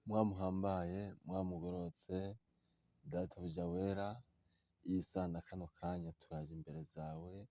Mwami uhambaye, Mwami ugororotse, Databuja wera, iyi saha na kano kanya turaje imbere zawe,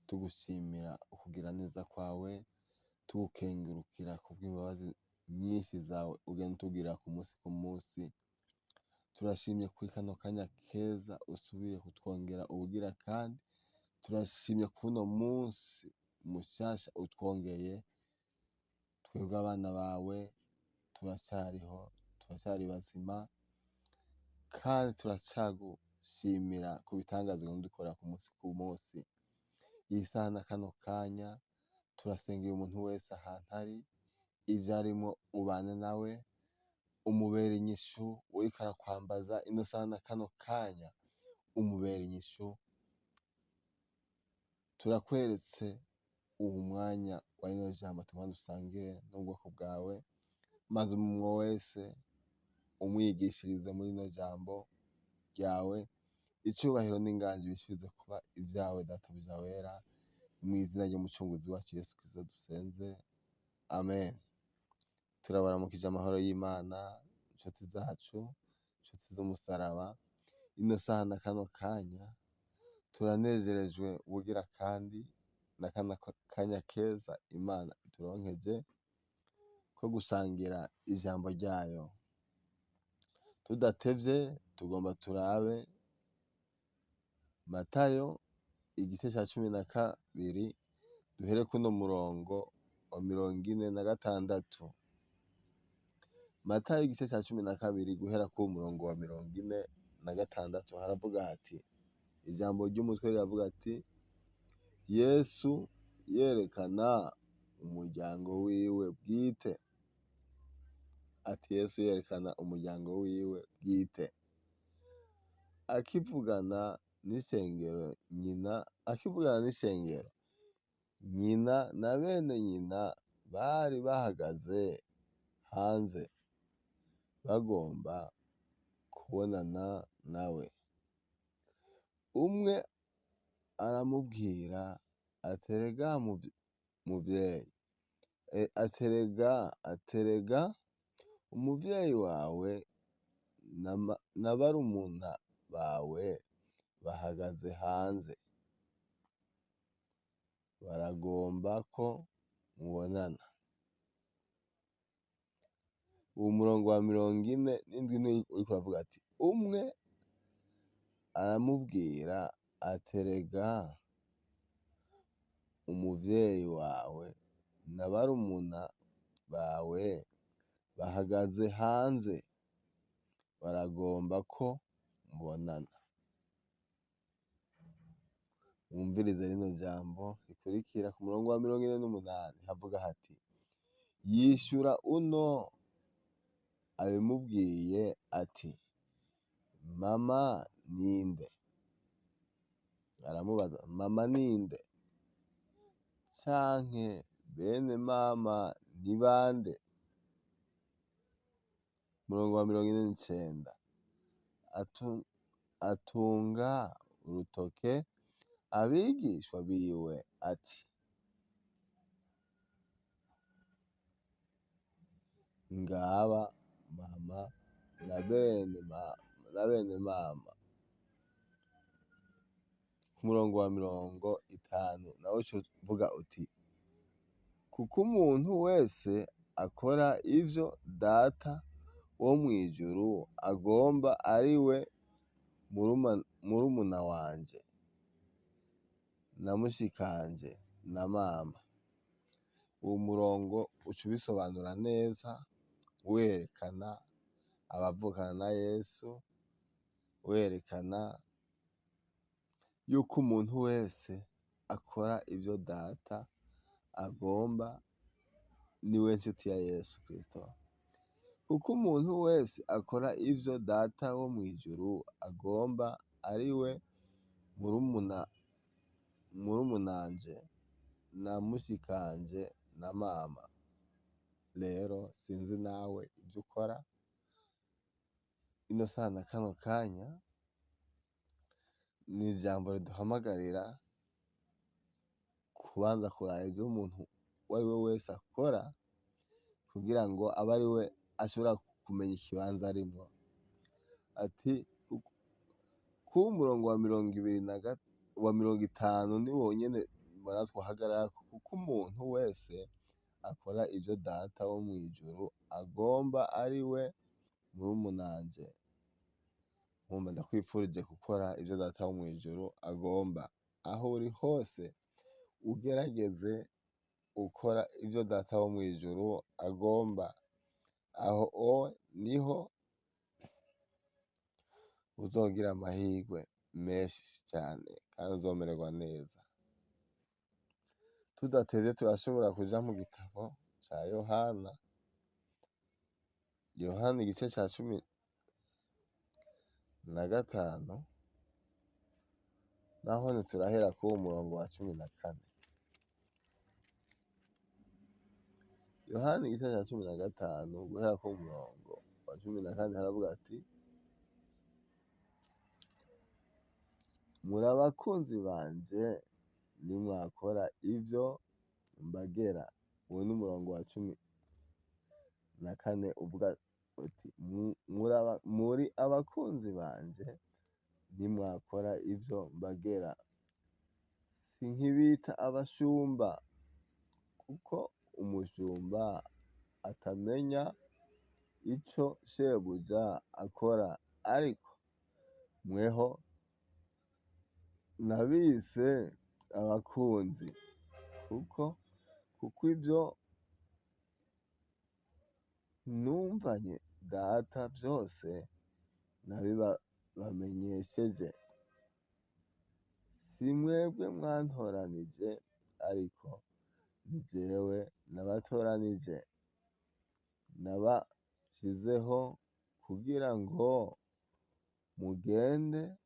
tugushimira ukugira neza kwawe, tugukengurukira kubw'imbabazi nyinshi zawe ugenda utugirira ku munsi ku munsi. Turashimye kuri kano kanya keza usubiye kutwongera ubugira kandi, turashimye kuno munsi mushasha utwongeye, twebwe abana bawe turacariho, turacyari bazima kandi turacagushimira ku bitangaza ugenda udukorera ku munsi ku munsi. Iyi saha na kano kanya turasengeye umuntu wese ahantu ari, ivyo arimwo ubane nawe, umubere inyishu, uriko arakwambaza ino saha na kano kanya umubere inyishu. Turakweretse uwu mwanya wa rino jambo tugomba dusangire n'ubwoko bwawe, maze umwe wese umwigishirize muri rino jambo ryawe. Icubahiro n'inganji bisubize kuba ivyawe, Databuja wera, mw'izina ry'umucunguzi wacu Yesu Kristo dusenze, amen. Turabaramukije amahoro y'Imana, inshuti zacu, inshuti z'umusaraba. Ino saha na kano kanya turanezerejwe ubugira kandi na kano kanya keza Imana ituronkeje ko gusangira ijambo ryayo. Tudatevye tugomba turabe Matayo igice ca 12, duhere kuno murongo wa 46. Matayo igice ca 12 guhera ku murongo wa 46 haravuga hati, ijambo ry'umutwe riravuga ati: Yesu yerekana umuryango wiwe bwite. Ati Yesu yerekana umuryango wiwe bwite. Akivugana n'ishengero nyina, akivugana n'ishengero nyina na bene nyina bari bahagaze hanze bagomba kubonana nawe. Umwe aramubwira aterega muvyeyi, aterega umuvyeyi wawe na barumuna bawe bahagaze hanze baragomba ko mubonana. Uwo murongo wa 47 niwo uriko uravuga ati umwe aramubwira aterega umuvyeyi wawe na barumuna bawe bahagaze hanze baragomba ko mubonana. Wumvirize rino jambo rikurikira ku murongo wa 48 havuga hati: yishura uno abimubwiye ati mama ninde? Aramubaza mama ninde? Canke bene mama ni bande? Murongo wa 49 atunga urutoke abigishwa biwe ati ngaba mama na bene mama. Ku murongo wa 50 nawe uca uvuga uti kuko umuntu wese akora ivyo Data wo mw'ijuru agomba ariwe murumuna wanje na mushikanje na mama. Uwo murongo uca ubisobanura neza, werekana abavukana na Yesu, werekana yuko umuntu wese akora ivyo Data agomba niwe nshuti ya Yesu Kristo. Kuko umuntu wese akora ivyo Data wo mw'ijuru agomba ariwe murumunanje na mushikanje na mama. Rero sinzi nawe ivyo ukora ino saha na kano kanya, ni ijambo riduhamagarira kubanza kuraba ivyo umuntu uwo ari we wese akora kugira ngo abe ari we ashobora kumenya ikibanza arimwo. Ati kuba umurongo wa 20 wa 50 ni wonyene mbona twohagararako, kuko umuntu wese akora ivyo Data wo mw'ijuru agomba ari we murumunanje. Nkumva ndakwifurije gukora ivyo Data wo mw'ijuru agomba. Aho uri hose ugerageze ukora ivyo Data wo mw'ijuru agomba. Aho niho uzogira amahirwe menshi cane kandi uzomererwa neza. Tudatevye turashobora kuja mu gitabo ca Yohana, Yohana igice ca 15, nahone turahera k'uwo murongo wa 14. Yohana igice ca 15 guhera ku murongo wa 14 haravuga ati: muri abakunzi banje nimwakora ivyo mbagera. Uwo ni umurongo wa 14 uvuga uti muri abakunzi banje nimwakora ivyo mbagera. Sinkibita abashumba, kuko umushumba atamenya ico shebuja akora, ariko mweho nabise abakunzi, kuko ivyo numvanye Data vyose nabibamenyesheje. Si mwebwe mwantoranije, ariko ni jewe nabatoranije, nabashizeho kugira ngo mugende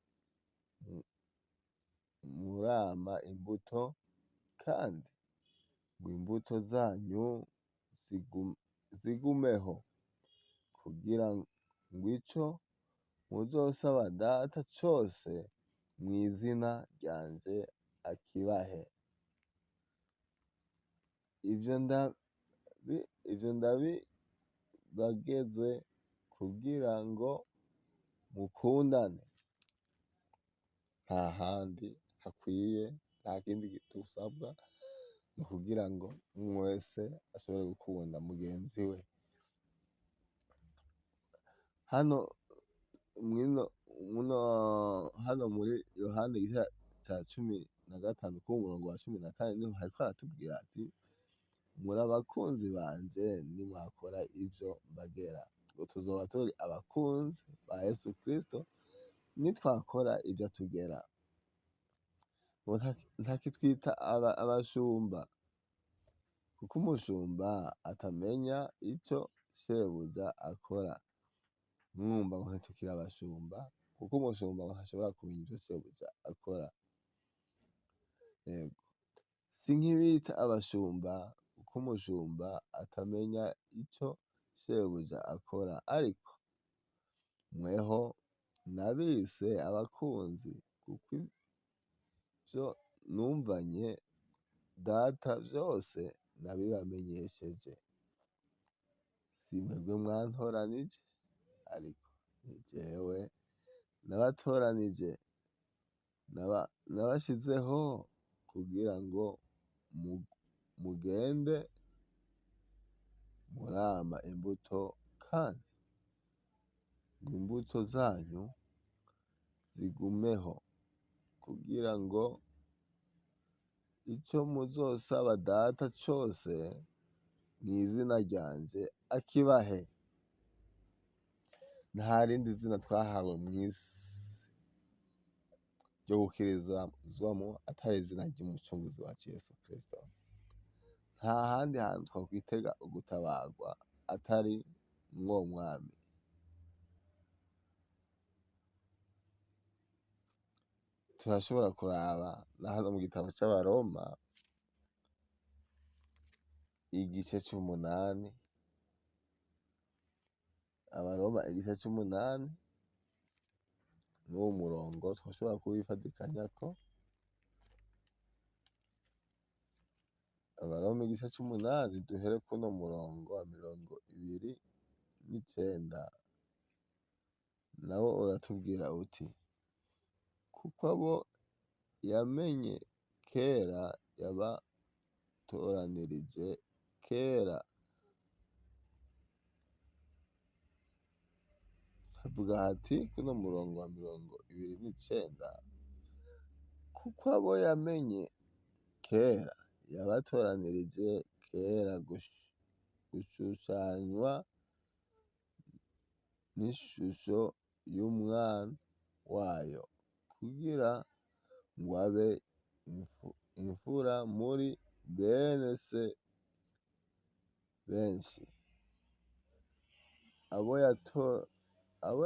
murama imbuto, kandi ngo imbuto zanyu zigumeho, kugira ngo ico muzosaba Data cose mw'izina ryanje akibahe. Ivyo ndabibageze kugira ngo mukundane. Nta handi hakwiye, nta kindi dusabwa, ni ukugira ngo umwe wese ashobore gukunda mugenzi we. Hano hano muri Yohana igice ca 15 ku murongo wa 14 niho hariko haratubwira ati muri abakunzi banje nimwakora ivyo mbagera. Ngo tuzoba turi abakunzi ba Yesu Kristo nitwakora ivyo atugera. Ngo ntakitwita abashumba, kuko umushumba atamenya ico shebuja akora. Mwumva ngo ntitukiri abashumba, kuko umushumba ngo ntashobora kumenya ivyo shebuja akora. Yego, sinkibita abashumba, kuko umushumba atamenya ico shebuja akora, ariko mweho nabise abakunzi, kuko ivyo numvanye Data vyose nabibamenyesheje. Si mwebwe mwantoranije, ariko ni jewe nabatoranije, nabashizeho kugira ngo mugende murama imbuto, kandi ngo imbuto zanyu zigumeho, kugira ngo ico muzosaba Data cose mw'izina ryanje akibahe. Nta rindi zina twahawe mw'isi ryo gukirizwamwo atari izina ry'umucunguzi wacu Yesu Kristo. Nta handi hantu twokwitega ugutabarwa atari mw'uwo mwami. Turashobora kuraba na hano mu gitabo c'Abaroma igice c'umunani, Abaroma igice c'umunani n'uwo murongo twashobora kuwifatikanyako. Abaroma igice c'umunani duhere kuno murongo wa 24. n'icenda nawo uratubwira uti kuko abo yamenye kera yabatoranirije kera. Havuga hati kuno murongo wa 29, kuko abo yamenye kera yabatoranirije kera gushushanywa n'ishusho y'umwana wayo, kugira ngo abe imfura muri bene se benshi. Abo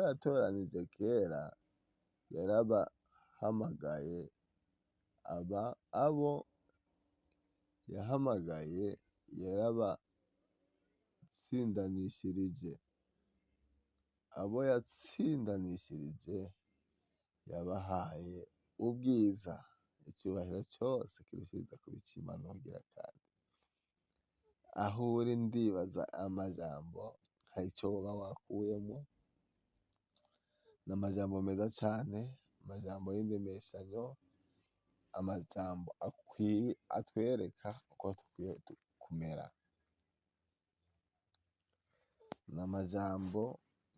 yatoranije kera yarabahamagaye, abo yahamagaye yarabatsindanishirije, abo yatsindanishirije yabahaye ubwiza. Icyubahiro cyose kirushiriza kubicimana ugira kandi. Aho uri ndibaza amajambo hari icyo woba wakuyemo. Ni amajambo meza cyane, amajambo y'indemeshanyo, amajambo akwiye atwereka uko dukwiye kumera. Ni amajambo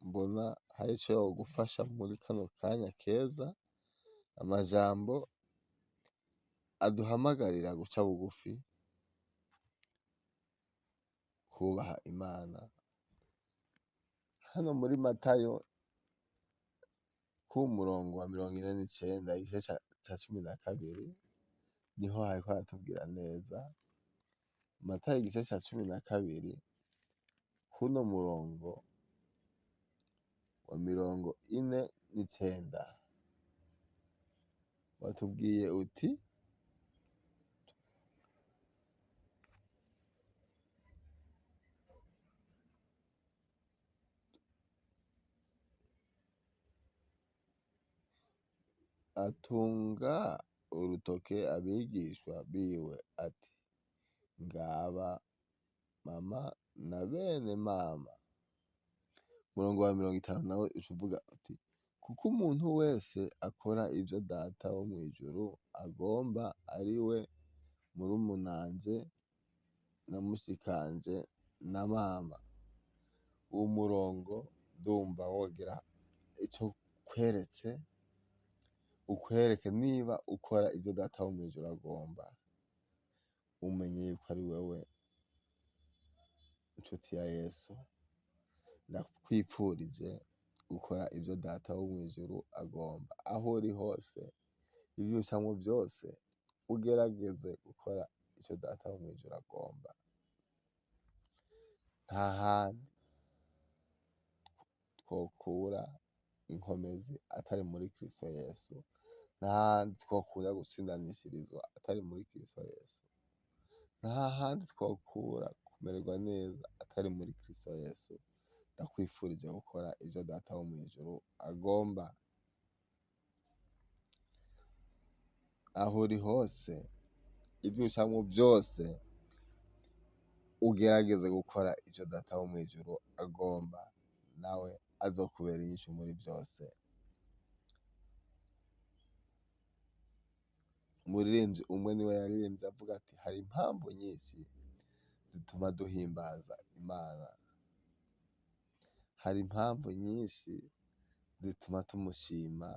mbona hari icyo yogufasha muri kano kanya keza, amajambo aduhamagarira guca bugufi, kubaha Imana. Hano muri Matayo ku murongo wa 49 igice ca 12 niho hariko haratubwira neza. Matayo igice ca 12 kuno murongo wa 49 watubwiye uti atunga urutoke abigishwa biwe ati ngaba mama na bene mama. Murongo wa 50 nawe ucuvuga uti kuko umuntu wese akora ivyo data wo mw'ijuru agomba ari we murumunanje na mushikanje na mama. Uwo murongo ndumva wogira ico kweretse, ukwereke niba ukora ivyo data wo mw'ijuru agomba, umenye yuko ari wewe inshuti ya Yesu. Ndakwipfurije gukora ivyo data wo mw'ijuru agomba. Aho uri hose, ivyo ucamwo vyose, ugerageze gukora ico data wo mw'ijuru agomba. Nta hantu twokura inkomezi atari muri Kristo Yesu. Nta handi twokura gutsindanishirizwa atari muri Kristo Yesu. Nta handi twokura kumererwa neza atari muri Kristo Yesu. Ndakwifurije gukora ivyo data wo mw'ijuru agomba. Aho uri hose, ivyo ucamwo vyose, ugerageze gukora ivyo data wo mw'ijuru agomba, nawe azokubera inyishu muri vyose. Umuririmbyi umwe niwe yaririmbye avuga ati hari impamvu nyinshi zituma duhimbaza Imana, hari impamvu nyinshi zituma tumushima,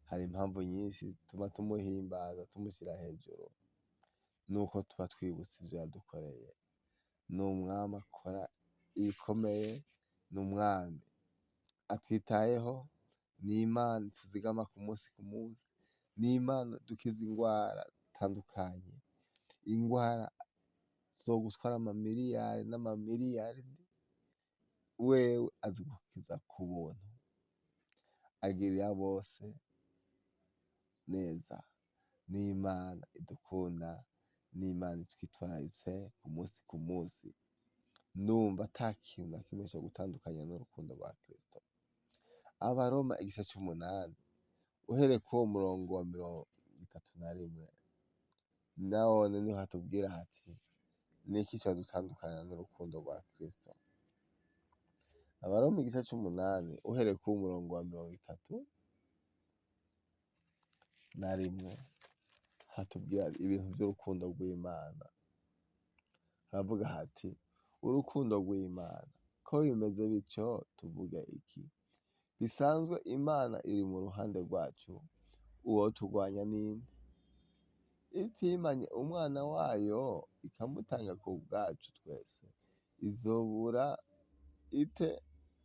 hari impamvu nyinshi zituma tumuhimbaza, tumushyira hejuru. Nuko tuba twibutse ivyo yadukoreye. Ni umwami akora ibikomeye, ni umwami atwitayeho, ni Imana tuzigama ku munsi ku munsi, ni Imana dukiza ingwara zitandukanye, ingwara zo gutwara amamiliyari n'amamiliyari, wewe azigukiza ku buntu, agirira bose neza. Ni Imana idukunda, ni Imana itwitwararitse ku munsi ku munsi. Ndumva ata kintu na kimwe co gutandukanya n'urukundo rwa Kristo. Abaroma igice c'umunani uhereye kuri uwo murongo wa 31 nawone niho hatubwira hati niki codutandukanya n'urukundo rwa Kristo? Abaroma igice c'umunani uhereye ku murongo wa 31 hatubwira ibintu vy'urukundo rw'Imana. Haravuga hati urukundo rw'Imana, ko bimeze bityo tuvuge iki? Bisanzwe Imana iri mu ruhande rwacu, uwo turwanya ninde? Itimanye umwana wayo ikamutanga ku bwacu twese, izobura ite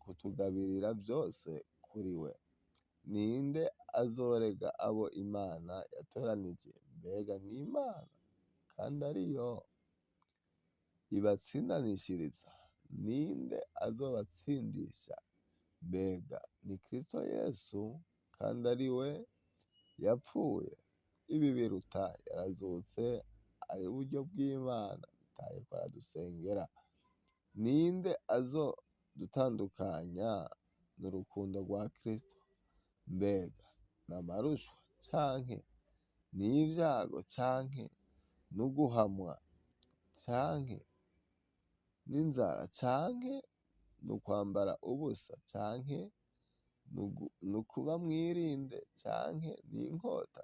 kutugabirira vyose kuri we? Ninde azorega abo Imana yatoranije? Mbega ni Imana kandi ariyo ibatsindanishiriza? Ninde azobatsindisha? Mbega ni Kristo Yesu kandi ari we yapfuye? Ibi biruta yarazutse ari iburyo bw'Imana, bitaheko aradusengera. Ninde azodutandukanya n'urukundo rwa Kristo? Mbega n'amarushwa canke n'ivyago canke n'uguhamwa canke n'inzara canke n'ukwambara ubusa canke n'ukuba mwirinde canke n'inkota?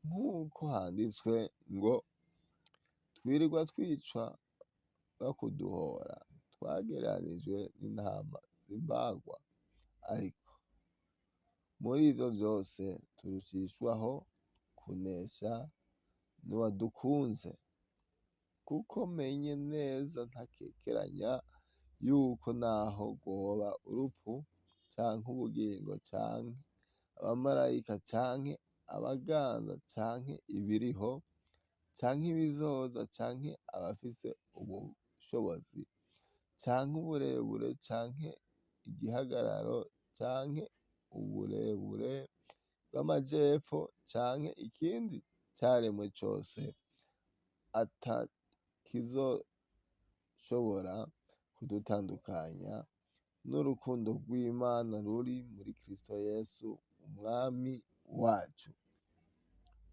Nk'uko handitswe ngo twirirwa twicwa bakuduhora, twagereranijwe n'intama z'imbagwa. Ariko muri ivyo vyose turushishwaho kunesha n'uwadukunze, kuko menye neza ntakekeranya yuko naho rwoba urupfu canke ubugingo canke abamarayika canke abaganza canke ibiriho canke ibizoza canke abafise ubushobozi canke uburebure canke igihagararo canke uburebure bw'amajepfo canke ikindi caremwe cose atakizoshobora kudutandukanya n'urukundo rw'Imana ruri muri Kristo Yesu umwami wacu.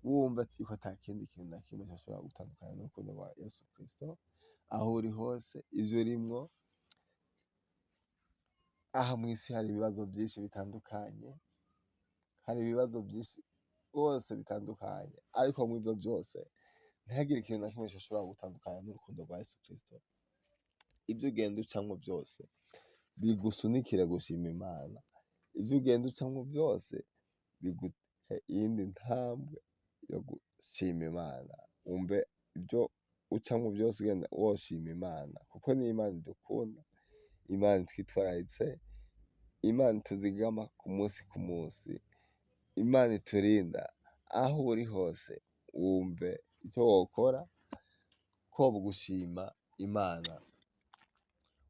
Wumva yuko ata kindi kintu na kimwe coshobora gutandukanya n'urukundo rwa Yesu Kristo, aho uri hose, ivyo urimwo. Aha mw'isi hari ibibazo vyinshi bitandukanye, hari ibibazo vyinshi rwose bitandukanye, ariko muri ivyo vyose ntihagire ikintu na kimwe coshobora gutandukanya n'urukundo rwa Yesu Kristo. Ivyo ugenda ucamwo vyose bigusunikire gushima Imana, ivyo ugenda ucamwo vyose biguhe iyindi ntambwe yo gushima Imana. Wumve ivyo ucamwo vyose ugenda woshima Imana, kuko ni Imana idukunda, Imana itwitwararitse, Imana ituzigama ku munsi ku munsi, Imana iturinda. Aho uri hose wumve ico wokora koba ugushima Imana.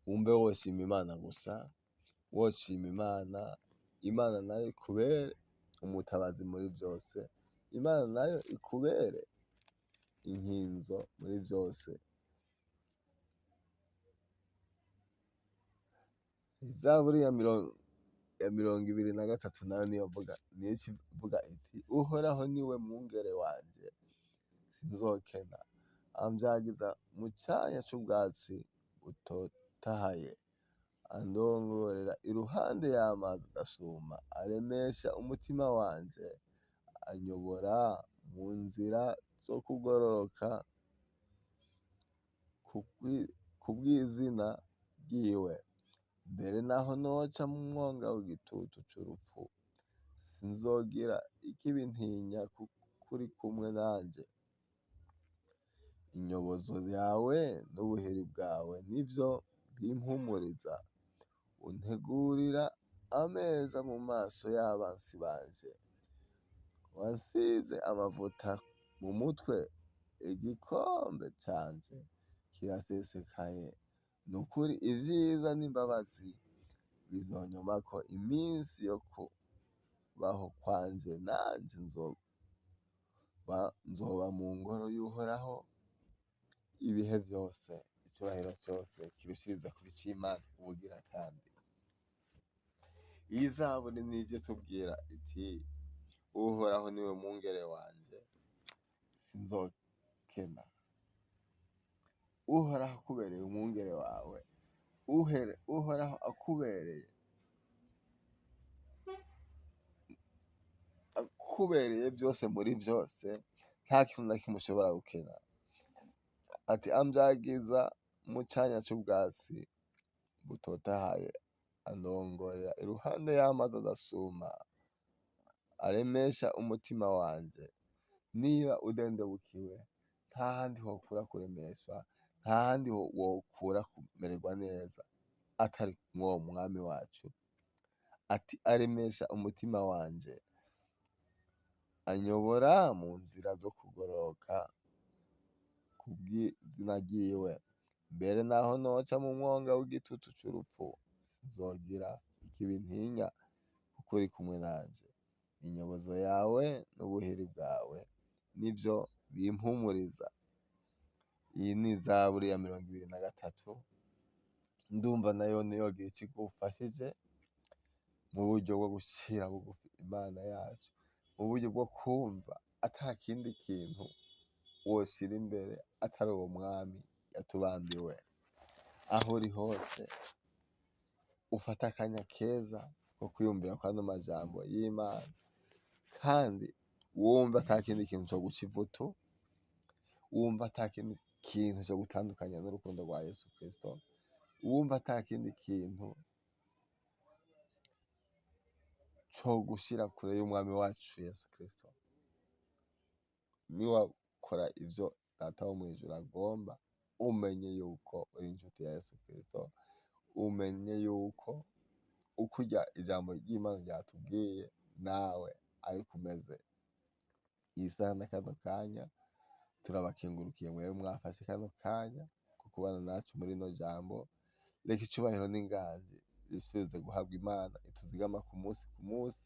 Wumve woshima Imana gusa, woshima Imana, Imana nayo ikubere umutabazi muri vyose, Imana nayo ikubere inkinzo muri vyose. Izaburi ya 23 nayo niyo ivuga iti Uhoraho niwe mwungere wanje, sinzokena. Amvyagiza mu canya c'ubwatsi butotahaye, andongorera iruhande y'amazi adasuma, aremesha umutima wanje, anyobora mu nzira zo kugororoka kubw'izina ryiwe. Mbere naho noca mu mwonga w'igitutu c'urupfu, sinzogira ikibi ntinya, kuko uri kumwe nanje. Inyobozo yawe n'ubuhiri bwawe nivyo bimpumuriza. Untegurira ameza mu maso y'abansi banje, wansize amavuta mu mutwe, igikombe canje kirasesekaye. Nukuri ivyiza n'imbabazi bizonyomako iminsi yo kubaho kwanje, nanje nzoba mu ngoro y'Uhoraho ibihe vyose. Icubahiro cose kirushiriza kuba ic'Imana ubugira kandi. Iyi zaburi nije itubwira iti Uhoraho niwe mwungere wanje, sinzokena. Uhoraho akubereye umwungere wawe, Uhere Uhoraho akubereye akubereye byose muri byose, nta kintu na kimwe ushobora gukena. Ati ambyagiza mu canya c'ubwatsi butotahaye, andongorera iruhande y'amazi adasuma, aremesha umutima wanje. Niba udendebukiwe, nta handi wokura kuremeshwa, nta handi wokura kumererwa neza atari mw'uwo mwami wacu. Ati aremesha umutima wanje, anyobora mu nzira zo kugororoka kubw'izina ryiwe. Mbere naho noca mu mwonga w'igitutu c'urupfu, sinzogira ikibi ntinya, kuko uri kumwe nanje. Inyobozo yawe n'ubuhiri bwawe nivyo bimpumuriza. Iyi ni Zaburi ya 23. Ndumva nayo yogira ico igufashije mu buryo bwo gucira bugufi Imana yacu, mu buryo bwo kumva ata kindi kintu woshira imbere atari uwo mwami yatubambiwe. Aho uri hose ufate akanya keza ko kwiyumvira kwano majambo y'Imana, kandi wumve ata kindi kintu coguca ivutu, wumve ata kindi kintu cogutandukanya n'urukundo rwa Yesu Kristo, wumve ata kindi kintu cogushira kure y'umwami wacu Yesu Kristo. Niwakora ivyo Data wo mw'ijuru agomba, umenye yuko uri inshuti ya Yesu Kristo, umenye yuko ukurya ijambo ry'Imana ryatubwiye nawe ariko umeze. Iyi saha na kano kanya turabakengurukiye mwebwe mwafashe kano kanya ko kubana nacu muri rino jambo. Reka icubahiro n'inganji bisubize guhabwa Imana ituzigama ku munsi ku munsi.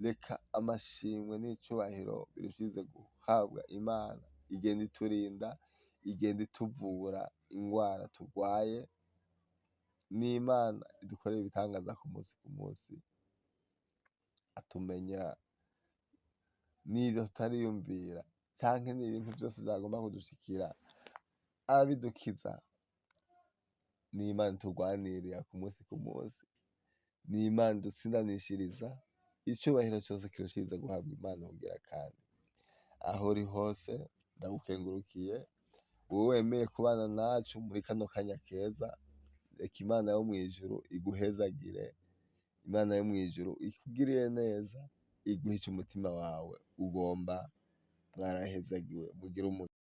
Reka amashimwe n'icubahiro birushirize guhabwa Imana igenda iturinda, igenda ituvura ingwara turwaye. N'Imana idukorera ibitangaza ku munsi ku munsi, atumenyera n'ivyo tutariyumvira canke n'ibintu vyose vyagomba kudushikira, arabidukiza. N'Imana itugwanirira ku munsi ku munsi, n'Imana idutsindanishiriza. Icubahiro cose kirushirize guhabwa Imana kugira kandi. Aho uri hose ndagukengurukiye, wowe wemeye kubana nacu muri kano kanya keza. Reka Imana yo mw'ijuru iguhezagire, Imana yo mw'ijuru ikugirire neza, iguhe ico umutima wawe ugomba. Mwarahezagiwe, mugire umugisha.